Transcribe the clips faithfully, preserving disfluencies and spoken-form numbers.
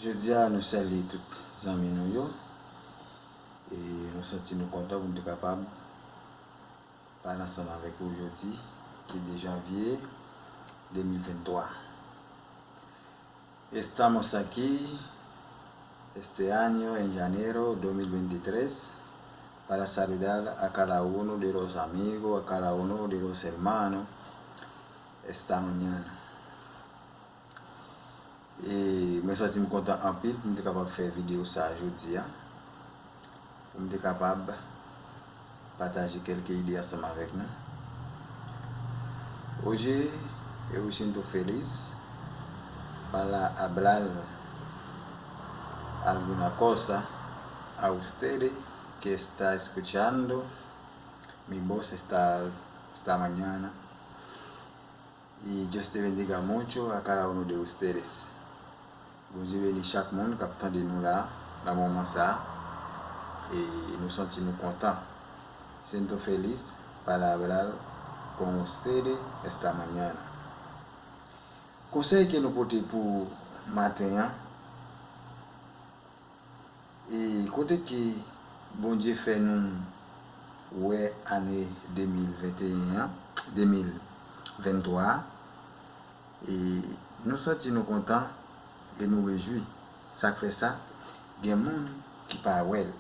Jodi a, nou salye tout zanmi nou yo. E nou santi nou kontan pou nou te kapab pale ansanm avèk ou jodi, ki de janvye de mil venntwa. Estamos aquí este año en enero dos mil veintitrés para saludar a cada uno de los amigos, a cada uno de los hermanos esta mañana. E mwen santi m kontan anpil pou m te kapab fè videyo sa a jodi a, pou m te kapab pataje kèlke ide ansanm avèk nou. Oye, eu siento feliz para hablar alguna cosa a ustedes que está escuchando mi voz esta, esta mañana. Y Dios te bendiga mucho a cada uno de ustedes. Bondye beni chak moun k ap tande nou la, nan moman sa a. E nou santi nou kontan. Siento feliz para hablar con ustedes esta mañana. Konsèy ke nou pote pou maten an, e kote ke Bondye fè nou wè ane de mil venteyen an, de mil venntwa a, e nou santi nou kontan e nou rejwi. Sa k fè sa, gen moun ki pa wè l.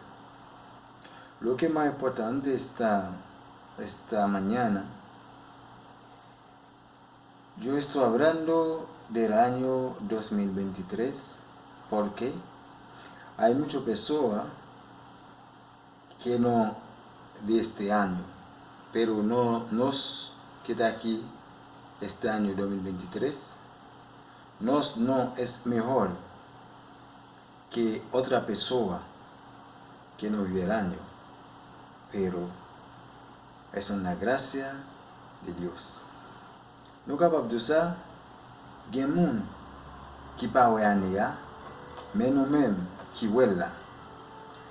Lo que más importante esta, esta mañana, yo estoy hablando del año dos mil veintitrés, porque hay mucho pessoa que no ve este año, pero no, nos que está aquí este año dos mil veintitrés, nos no es mejor que otra pessoa que no vio el año, pero es una gracia de Dios. Nou kapab di w sa, gen moun ki pa wè ane a, men nou menm ki wè l la.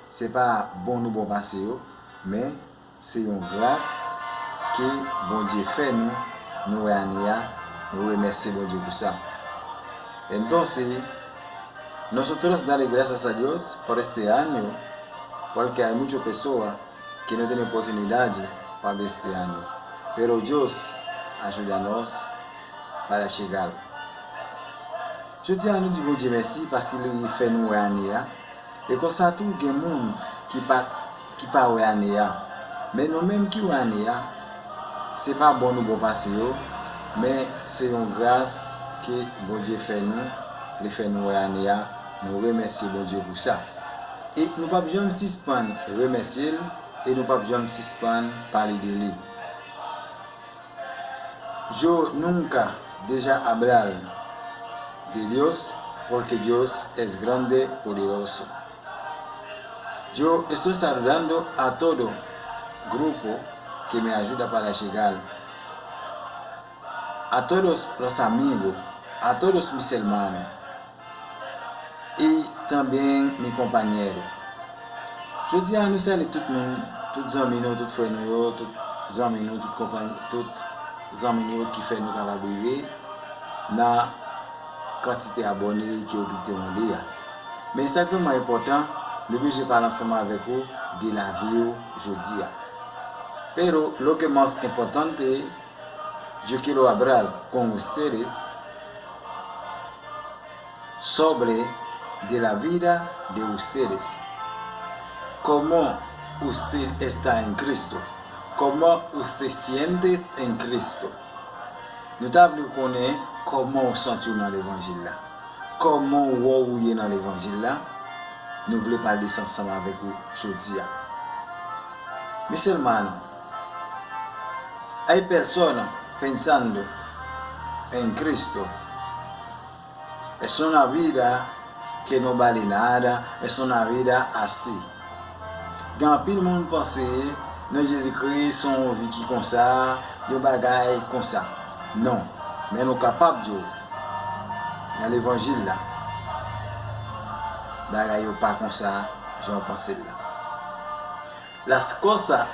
Se pa bon nou bon pase yo, men se yon gras ke Bondye fè nou, nou wè ane a, nou remèsye Bondye pou sa. Entonces, nosotros dale gracias a Dios por este año, porque hay mucho pessoa que no tiene oportunidad para ver este año. Pero Dios ayúdanos para llegar. Jodi a, nou di Bondye mèsi paske li fè nou wè ane a. E konsa tou, gen moun ki pa, ki pa wè ane a. Men nou menm ki wè ane a, se pa bon nou bon pase yo, men se yon gras ke Bondye fè nou, li fè nou wè ane a. Nou remèsye Bondye pou sa. E nou p ap janm sispann remèsye l, e nou p ap janm sispann pale de li. Yo nunca deja hablar de Dios, porque Dios es grande, poderoso. Yo estoy saludando a todo grupo que me ayuda para llegar, a todos los amigos, a todos mis hermanos, y también mi compañero. Jodi a, nou salye tout moun, tout zanmi nou, tout frè nou yo, tout zanmi nou, tout konpany, tout zanmi nou yo ki fè nou kapab rive nan kantite abòne ke yo te mande a. Men sa k vrèman enpòtan, nou bezwen pale ansanm avèk ou de lavi w jodi a. Pero lo que más importante, yo quiero hablar con ustedes sobre de la vida de ustedes. ¿Cómo usted está en Cristo? ¿Cómo usted sientes en Cristo? Nou ta vle konnen kòman w santi w nan levanjil la. Kòman w wè w ye nan levanjil la? Nou vle pale de sa ansanm avèk ou jodi a. Mis hermanos, hay personas pensando en Cristo. Es una vida que no vale nada, es una vida así. Gen anpil moun panse nan Jezikri se yon vi ki konsa, yon bagay konsa. Non, men nou kapab di w, nan levanjil la, bagay yo pa konsa jan w panse l la. Las cosas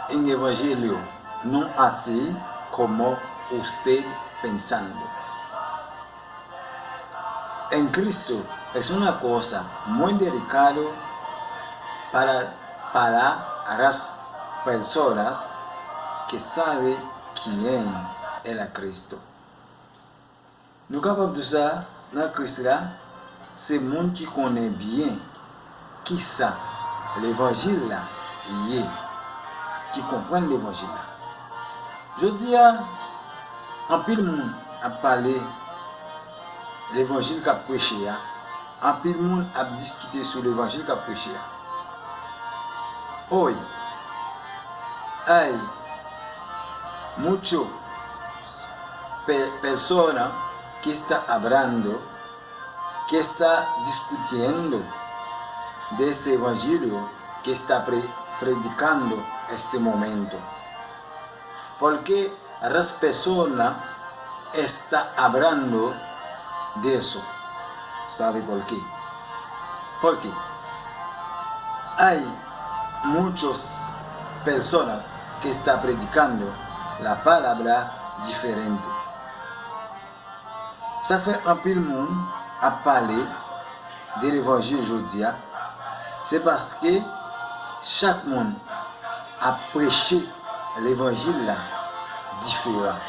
en evangelio no así como usted pensando. En Cristo es una cosa muy delicado para, para las personas que sabe quién es Cristo. Nou kapab di sa, nan Kris la, se moun ki konnen byen kisa levanjil la ye, ki konprann levanjil la. Jodi a, anpil moun ap pale levanjil k ap preche a, anpil moun ap diskite sou levanjil k ap preche a. Hoy hay mucho pe- persona que está hablando, que está discutiendo de este evangelio que está pre- predicando este momento. Porque las personas está hablando de eso. ¿Sabe por qué? Porque hay muchas personas que está predicando la palabra diferente. Sa fè anpil moun ap pale de levanjil jodi a, se paske chak moun ap preche levanjil la diferan.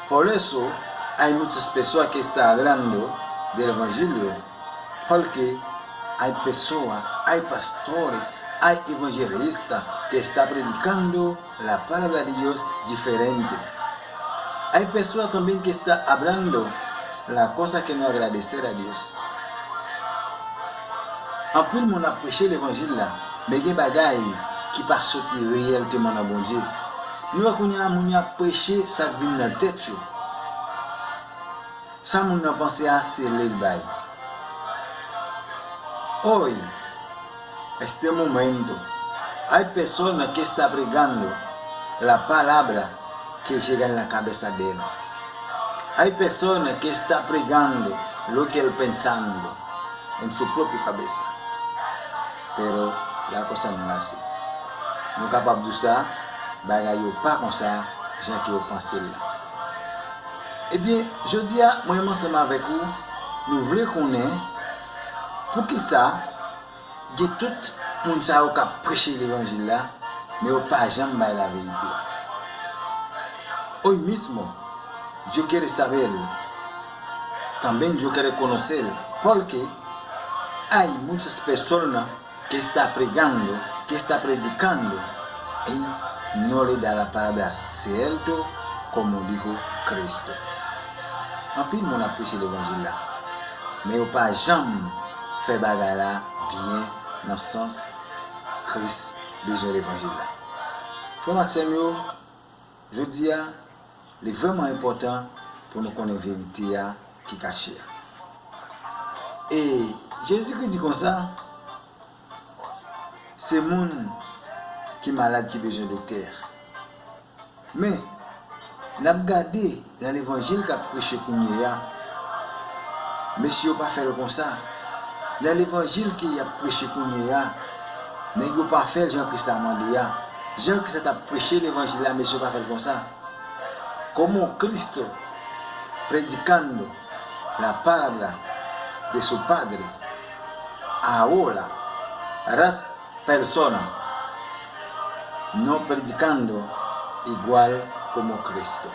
Por eso hay muchas personas que está hablando del evangelio, porque hay personas, hay pastores, hay evangelistas que está predicando la palabra de Dios diferente. Hay personas también que está hablando la cosa que no agradecer a Dios. Anpil moun ap preche levanjil la, men gen bagay ki pa soti reyèlteman nan Bondye. Nou wè kounye a moun yo ap preche sa k vin nan tèt yo. Sa moun nan panse a, se li l bay. Hoy, este momento, hay personas que está pregando la palabra que llega en la cabeza de él. Hay personas que está pregando lo que él pensando en su propia cabeza. Pero la cosa no es así. Nou kapab di sa, bagay yo pa konsa jan ke yo panse l la. Ebyen, jodi a, mwen menm ansanm avèk ou, nou vle konnen poukisa gen tout moun sa yo k ap preche levanjil la, men yo pa janm bay laverite a. Hoy mismo, yo quiere saber, también yo quiere conocer, porque hay muchas personas que está pregando, que está predicando, y no le da la palabra cierto como dijo Cristo. Anpil moun ap preche levanjil la, men yo pa janm fè bagay la byen nan sans Kris bezwen levanjil la. Frè m ak sè m yo, jodi a, li vrèman enpòtan pou nou konnen verite a ki kache a. E Jezikri di konsa, se moun ki malad ki bezwen doktè. Men, n ap gade nan levanjil k ap preche kounye a, mesye yo pa fè l konsa. Nan levanjil ke y ap preche kounye a, nèg yo pa fè l jan Kris la mande a. Jan Kris la t ap preche levanjil la, mesye yo pa fè l konsa. Como Cristo predicando la palabra de su Padre, ahora las personas no predicando igual como Cristo.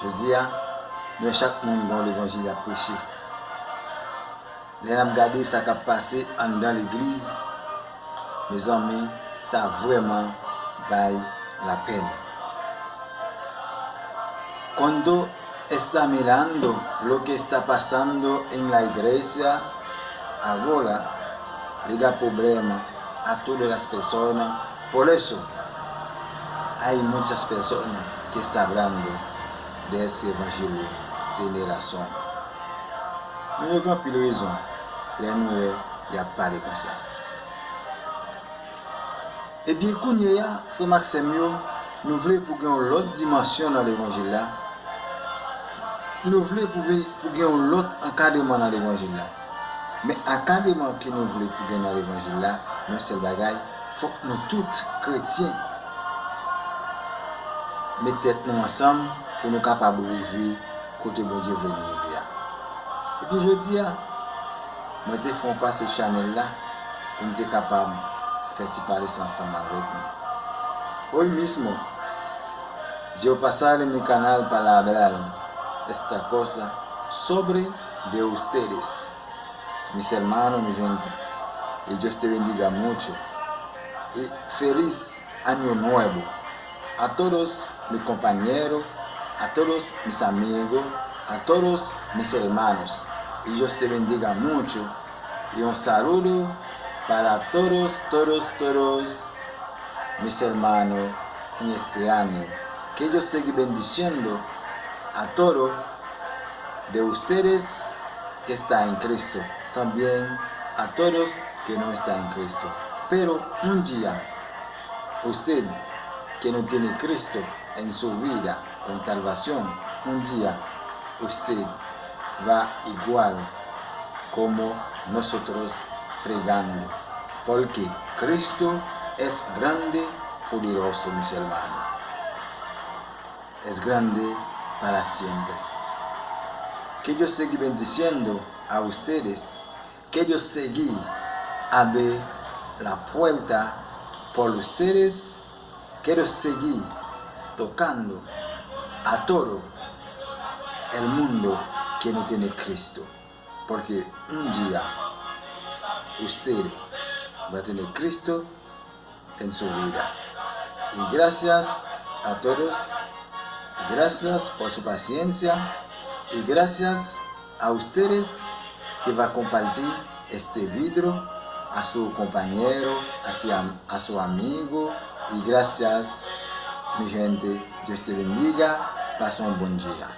Jodi a, nou wè chak moun gen yon levanjil y ap preche. Lè n ap gade sa k ap pase anndan legliz, mezanmi, sa vrèman bay lapèn. Cuando está mirando lo que está pasando en la iglesia ahora, le da problema a todas las personas. Por eso, hay muchas personas que está hablando de este evangelio. Tiene razón. Nou gen anpil rezon lè nou wè y ap pale konsa. Ebyen, kounye a, frè m ak sè m yo, nou vle pou gen yon lòt dimansyon nan levanjil la. Nou vle pou, pou gen yon lòt ankadreman nan levanjil la. Men ankadreman ke nou vle pou gen nan levanjil la, yon sèl bagay, fòk nou tout, kretyen, met tèt nou ansanm pou nou kapab rive kote Bondye vle nou rive a. Epi jodi a, mwen te fè yon pase chanèl la pou m te kapab fè ti pale sa ansanm avèk nou. Hoy mismo, yo pasar en mi canal para hablar esta cosa sobre de ustedes. Mis hermanos, mi gente, y Dios te bendiga mucho. Y feliz año nuevo a todos mis compañeros, a todos mis amigos, a todos mis hermanos. Y Dios te bendiga mucho. Y un saludo para todos, todos, todos mis hermanos en este año. Que Dios siga bendiciendo a todos de ustedes que está en Cristo, también a todos que no está en Cristo. Pero un día, usted que no tiene Cristo en su vida con salvación, un día usted va igual como nosotros pregando, porque Cristo es grande, poderoso, mis hermanos. Es grande para siempre. Que Dios siga bendiciendo a ustedes. Que Dios siga abre la puerta por ustedes. Que Dios siga tocando a todo el mundo que no tiene Cristo. Porque un día usted va a tener Cristo en su vida. Y gracias a todos, gracias por su paciencia y gracias a ustedes que va a compartir este video a su compañero, a su, am- a su amigo. Y gracias, mi gente. Dios te bendiga. Pasa un buen día.